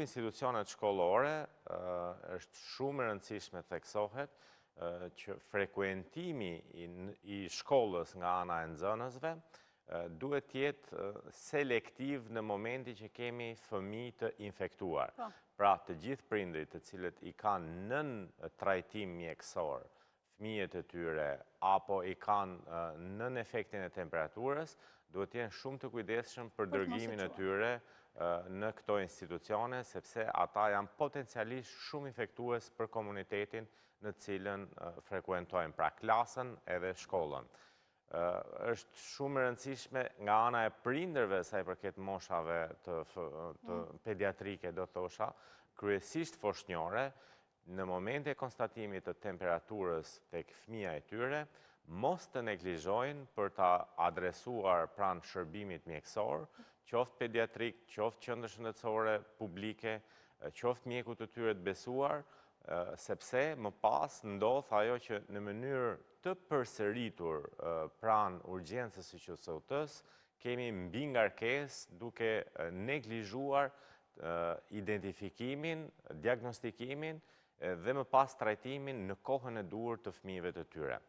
Institucionet shkollore është shumë e rëndësishme të theksohet që frekuentimi i shkollës nga ana e nxënësve duhet të jetë selektiv në momentin që kemi fëmijë të infektuar. Po. Pra, të gjithë prindërit të cilët i kanë nën trajtim mjekësor fëmijët e tyre apo i kanë nën efektin e temperaturës, duhet të jenë shumë të kujdesshëm për dërgimin e tyre në këto institucione, sepse ata janë potencialisht shumë infektues për komunitetin në të cilën frekuentojnë, pra klasën edhe shkollën. Është shumë e rëndësishme nga ana e prindërve sa i përket moshave të mm. pediatrike, do thosha, kryesisht foshnjore, Në momentin e konstatimit të temperaturës tek fëmija e tyre, mos të neglizhojnë për ta adresuar pranë shërbimit mjekësor, qoftë pediatrik, qoftë qendër shëndetësore publike, qoftë mjekut të tyre të besuar, sepse më pas ndodh ajo që në mënyrë të përsëritur pranë urgjencës së QSUT-së, kemi mbingarkesë duke neglizhuar identifikimin, diagnostikimin dhe më pas trajtimin në kohën e duhur të fëmijëve të tyre.